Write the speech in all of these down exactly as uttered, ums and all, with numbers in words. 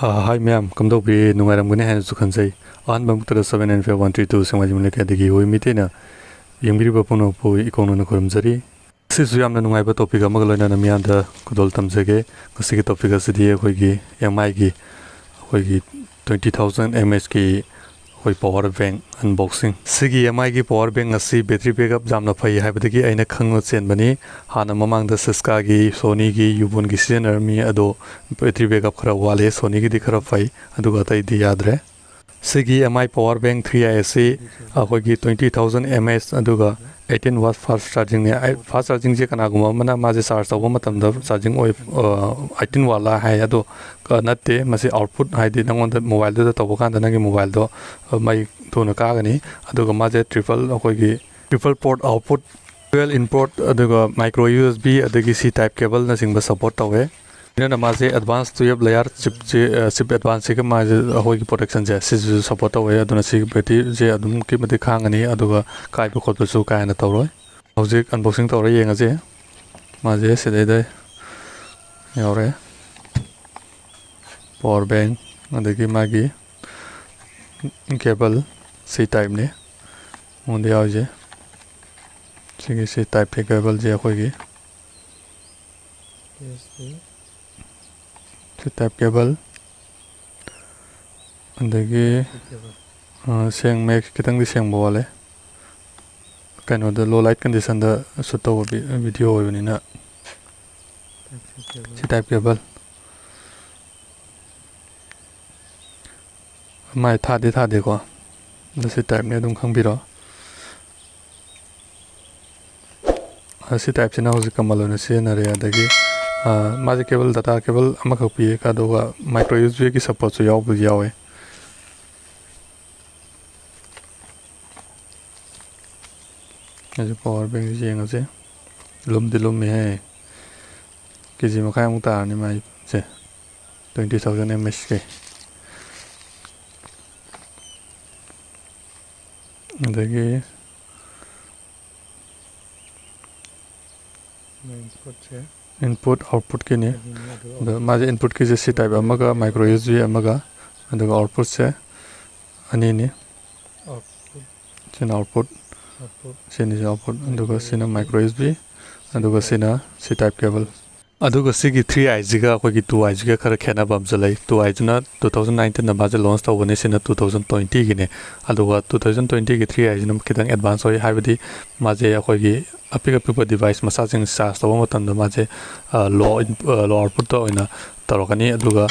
ꯑ, ꯍꯥꯏ ꯃꯌꯥꯝ, ꯀꯝꯗꯧꯕꯤꯔꯤ? ꯅꯨꯡꯉꯥꯏꯔꯝꯒꯅꯤ ꯍꯥꯏꯅꯁꯨ ꯈꯟꯖꯩ꯫ ꯑꯍꯥꯟꯕ ꯃꯛꯇꯗ seven nine five one three two ꯁꯦꯡꯃꯥꯏꯖꯤꯡ ꯂꯩꯀꯥꯏꯗꯒꯤ ꯍꯣꯏ ꯃꯤꯇꯩꯅ ꯌꯦꯡꯕꯤꯔꯤꯕ ꯄꯨꯝꯅꯃꯛꯄꯨ ꯏꯀꯣꯛꯅꯅ ꯈꯨꯔꯨꯝꯖꯔꯤ꯫ ꯉꯁꯤꯁꯨ ꯌꯥꯝꯅ ꯅꯨꯡꯉꯥꯏꯕ topic ꯑꯃꯒ ꯂꯣꯏꯅꯅ ꯃꯤꯌꯥꯝꯗ ꯈꯨꯗꯣꯜ ꯇꯝꯖꯒꯦ꯫ ꯉꯁꯤꯒꯤ topic ꯑꯁꯤꯗꯤ ꯑꯩꯈꯣꯏꯒꯤ M I ꯒꯤ, ꯑꯩꯈꯣꯏꯒꯤ twenty thousand mAh ꯀꯤ ꯑꯩꯈꯣꯏ power bank unboxing꯫ ꯁꯤꯒꯤ M I ꯒꯤ power bank ꯑꯁꯤ battery backup ꯌꯥꯝꯅ ꯐꯩ ꯍꯥꯏꯕꯗꯒꯤ ꯑꯩꯅ ꯈꯪꯅ ꯆꯦꯟꯕꯅꯤ꯫ ꯍꯥꯟꯅ ꯃꯃꯥꯡꯗ Siska ꯒꯤ, Sony ꯒꯤ, Yubon ꯒꯤ ꯁꯤꯖꯤꯟꯅꯔꯝꯃꯤ, ꯑꯗꯣ battery backup ꯈꯔ ꯋꯥꯠꯂꯦ, Sony ꯒꯤꯗꯤ ꯈꯔ ꯐꯩ, ꯑꯗꯨꯒ ꯑꯇꯩꯗꯤ ꯌꯥꯗ꯭ꯔꯦ꯫ ꯁꯤꯒꯤ M I power bank three i ꯑꯁꯤ ꯑꯩꯈꯣꯏꯒꯤ twenty thousand mAh ꯑꯗꯨꯒ eighteen watt fast charging ꯅꯤ꯫ ꯑꯩ, fast charging ꯁꯦ ꯀꯅꯥꯒꯨꯝꯕ ꯑꯃꯅ ꯃꯥꯁꯦ charge ꯇꯧꯕ ꯃꯇꯝꯗ charging ꯑꯣꯏ, ꯑ, eighteen watt ꯂꯥ ꯍꯥꯏ, ꯑꯗꯣ, ꯑ, ꯅꯠꯇꯦ꯫ ꯃꯁꯤ output, ꯍꯥꯏꯗꯤ ꯅꯪꯉꯣꯟꯗ mobile ꯗꯨꯗ ꯇꯧꯕ ꯀꯥꯟꯗ ꯅꯪꯒꯤ mobile ꯗꯣ, ꯑ, ꯃꯩ ꯊꯨꯅ ꯀꯥꯒꯅꯤ꯫ ꯑꯗꯨꯒ ꯃꯥꯁꯦ triple, ꯑꯩꯈꯣꯏꯒꯤ triple port output, dual input, ꯑꯗꯨꯒ micro U S B, ꯑꯗꯒꯤ C type cable ꯅꯆꯤꯡꯕ support ꯇꯧꯋꯦ꯫ ꯂꯣꯏꯅꯅ ꯃꯥꯁꯦ advance twelve layer chip ꯁꯦ, ꯑ, chip advance ꯁꯤꯒ ꯃꯥꯁꯦ, ꯑꯩꯈꯣꯏꯒꯤ protection ꯁꯦ, ꯁꯤꯁꯨ support ꯇꯧꯋꯦ꯫ ꯑꯗꯨꯅ ꯁꯤ battery ꯁꯦ ꯑꯗꯨꯝꯀꯤ ꯃꯇꯤꯛ ꯈꯥꯡꯒꯅꯤ, ꯑꯗꯨꯒ ꯀꯥꯏꯕ ꯈꯣꯠꯄꯁꯨ ꯀꯥ ꯍꯦꯟꯅ ꯇꯧꯔꯣꯏ꯫ ꯍꯧꯖꯤꯛ unboxing ꯇꯧꯔ ꯌꯦꯡꯉꯁꯦ꯫ ꯃꯥꯁꯦ ꯁꯤꯗꯩꯗ ꯌꯥꯎꯔꯦ꯫ Power bank, ꯑꯗꯒꯤ ꯃꯥꯒꯤ cable C type ꯅꯤ꯫ ꯃꯉꯣꯟꯗ ꯌꯥꯎꯔꯤꯁꯦ꯫ ꯁꯤꯒꯤ C type ꯀꯤ cable ꯁꯦ ꯑꯩꯈꯣꯏꯒꯤ C type cable꯫ ꯑꯗꯒꯤ, ꯑ, ꯁꯦꯡ-, ꯃꯌꯦꯛ ꯈꯤꯇꯪꯗꯤ ꯁꯦꯡꯕ ꯋꯥꯠꯂꯦ꯫ ꯀꯩꯅꯣꯗ, low light condition ꯗ shoot ꯇꯧꯕ vi-, video ꯑꯣꯏꯕꯅꯤꯅ꯫ C type cable꯫ ꯃꯥꯏ ꯊꯥꯗꯤ ꯊꯥꯗꯦꯀꯣ꯫ ꯑꯗꯣ C type ꯅꯦ ꯑꯗꯨꯝ ꯈꯪꯕꯤꯔꯣ꯫ ꯑ, C type ꯁꯤꯅ ꯍꯧꯖꯤꯛ ꯀꯃꯟ ꯑꯣꯏꯅ ꯁꯤꯖꯤꯟꯅꯔꯦ꯫ ꯑꯗꯒꯤ, ꯑ, ꯃꯥꯁꯦ cable, data cable ꯑꯃꯈꯛ ꯄꯤꯌꯦ, ꯑꯗꯨꯒ micro U S B ꯒꯤ support ꯁꯨ ꯌꯥꯎꯕꯨꯗꯤ ꯌꯥꯎꯋꯦ꯫ ꯑꯩꯁꯨ power bank ꯁꯤ ꯌꯦꯡꯉꯁꯦ꯫ ꯂꯨꯝꯗꯤ ꯂꯨꯝꯃꯤꯍꯦ꯫ K G ꯃꯈꯥꯏꯃꯨꯛ ꯇꯥꯔꯅꯤ ꯃꯥꯏꯁꯦ꯫ Twenty thousand mAh ꯀꯤ꯫ ꯑꯗꯒꯤ main port ꯁꯦ꯫ ꯏꯟꯄꯨꯠ ꯑꯥꯎꯠꯄꯨꯠꯀꯤꯅꯤ꯫ ꯑꯗꯣ ꯃꯥꯁꯦ ꯏꯟꯄꯨꯠꯀꯤꯁꯦ ꯁꯤ ꯇꯥꯏꯞ ꯑꯃꯒ ꯃꯥꯏꯀ꯭ꯔꯣ ꯌꯨ ꯑꯦꯁ ꯕꯤ ꯑꯃꯒ, ꯑꯗꯨꯒ ꯑꯥꯎꯠꯄꯨꯠꯁꯦ ꯑꯅꯤꯅꯤ꯫ ꯁꯤꯅ ꯑꯥꯎꯠꯄꯨꯠ, ꯁꯤꯅꯤꯁꯦ ꯑꯥꯎꯠꯄꯨꯠ, ꯑꯗꯨꯒ ꯁꯤꯅ ꯃꯥꯏꯀ꯭ꯔꯣ ꯌꯨ ꯑꯦꯁ ꯕꯤ, ꯑꯗꯨꯒ ꯁꯤꯅ ꯁꯤ ꯇꯥꯏꯞ ꯀꯦꯕꯜ꯫ ꯑꯗꯨꯒ ꯁꯤꯒꯤ ꯊ꯭ꯔꯤ ꯑꯥꯏꯁꯤꯒ ꯑꯩꯈꯣꯏꯒꯤ ꯇꯨ ꯑꯥꯏꯁꯤꯒ ꯈꯔ ꯈꯦꯠꯅꯕ ꯑꯃꯁꯨ ꯂꯩ꯫ ꯇꯨ ꯑꯥꯏꯗꯨꯅ ꯇꯨ ꯊꯥꯎꯖꯟ ꯅꯥꯏꯟꯇꯤꯟꯗ ꯃꯥꯁꯦ ꯂꯣꯟꯁ ꯇꯧꯕꯅꯤ, ꯁꯤꯅ ꯇꯨ ꯊꯥꯎꯖꯟ ꯇ꯭ꯋꯦꯟꯇꯤꯒꯤꯅꯤ꯫ ꯑꯗꯨꯒ ꯇꯨ ꯊꯥꯎꯖꯟ ꯇ꯭ꯋꯦꯟꯇꯤꯒꯤ ꯊ꯭ꯔꯤ ꯑꯥꯏꯁꯤꯅ ꯈꯤꯇꯪ ꯑꯦꯗꯚꯥꯟꯁ ꯑꯣꯏ, ꯍꯥꯏꯕꯗꯤ ꯃꯥꯁꯦ ꯑꯩꯈꯣꯏꯒꯤ ꯑꯄꯤꯛ ꯑꯄꯤꯛꯄ ꯗꯤꯚꯥꯏꯁ ꯃꯆꯥꯁꯤꯡ ꯆꯥꯔꯖ ꯇꯧꯕ ꯃꯇꯝꯗ ꯃꯥꯁꯦ ꯂꯣ ꯂꯣ ꯑꯥꯎꯠꯄꯨꯠꯇ ꯑꯣꯏꯅ ꯇꯧꯔꯛꯀꯅꯤ, ꯑꯗꯨꯒ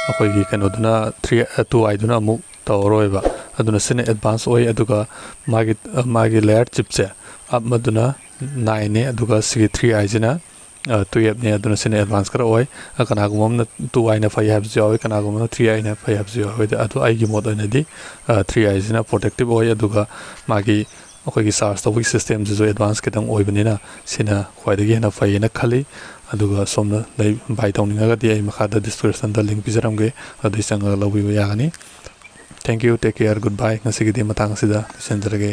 ꯑꯩꯈꯣꯏꯒꯤ ꯀꯩꯅꯣꯗꯨꯅ ꯊ꯭ꯔꯤ ꯇꯨ ꯑꯥꯏꯗꯨꯅ ꯑꯃꯨꯛ ꯇꯧꯔꯔꯣꯏꯕ꯫ ꯑꯗꯨꯅ ꯁꯤꯅ ꯑꯦꯗꯚꯥꯟꯁ ꯑꯣꯏ꯫ ꯑꯗꯨꯒ ꯃꯥꯒꯤ ꯃꯥꯒꯤ ꯂꯦꯌꯔ ꯆꯤꯞꯁꯦ ꯑꯞ ꯑꯗꯨꯅ ꯅꯥꯏꯟꯅꯤ, ꯑꯗꯨꯒ ꯁꯤꯒꯤ ꯊ꯭ꯔꯤ ꯑꯥꯏꯁꯤꯅ ꯇꯨꯌꯦꯜꯞꯅꯤ꯫ ꯑꯗꯨꯅ ꯁꯤꯅ ꯑꯦꯗꯚꯥꯟꯁ ꯈꯔ ꯑꯣꯏ꯫ ꯀꯅꯥꯒꯨꯝꯕ ꯑꯃꯅ ꯇꯨ ꯑꯥꯏꯅ ꯐꯩ ꯍꯥꯏꯕꯁꯨ ꯌꯥꯎꯏ, ꯀꯅꯥꯒꯨꯝꯕ ꯑꯃꯅ ꯊ꯭ꯔꯤ ꯑꯥꯏꯅ ꯐꯩ ꯍꯥꯏꯕꯁꯨ ꯌꯥꯎꯏ꯫ ꯑꯗꯣ ꯑꯩꯒꯤ ꯃꯣꯠ ꯑꯣꯏꯅꯗꯤ ꯊ꯭ꯔꯤ ꯑꯥꯏꯁꯤꯅ ꯄ꯭ꯔꯣꯇꯦꯛꯇꯤꯞ ꯑꯣꯏ, ꯑꯗꯨꯒ ꯃꯥꯒꯤ ꯑꯩꯈꯣꯏꯒꯤ ꯆꯥꯔꯖ ꯇꯧꯕꯒꯤ ꯁꯤꯁꯇꯦꯝꯁꯤꯁꯨ ꯑꯦꯗꯚꯥꯟꯁ ꯈꯤꯇꯪ ꯑꯣꯏꯕꯅꯤꯅ ꯁꯤꯅ ꯈ꯭ꯋꯥꯏꯗꯒꯤ ꯍꯦꯟꯅ ꯐꯩꯌꯦꯅ ꯈꯜꯂꯤ꯫ ꯑꯗꯨꯒ ꯁꯣꯝꯅ ꯂꯩ ꯕꯥꯏ ꯇꯧꯅꯤꯡꯉꯒꯗꯤ ꯑꯩ ꯃꯈꯥꯗ ꯗꯤꯁꯀ꯭ꯔꯤꯞꯁꯟꯗ ꯂꯤꯡ ꯄꯤꯖꯔꯝꯒꯦ, ꯑꯗꯨꯗꯩ ꯆꯪꯉꯒ ꯂꯧꯕꯤꯕ ꯌꯥꯒꯅꯤ꯫ Thank you, take care, goodbye꯫ ꯉꯁꯤꯒꯤꯗꯤ ꯃꯇꯥꯡ ꯑꯁꯤꯗ ꯂꯣꯏꯁꯤꯟꯖꯔꯒꯦ꯫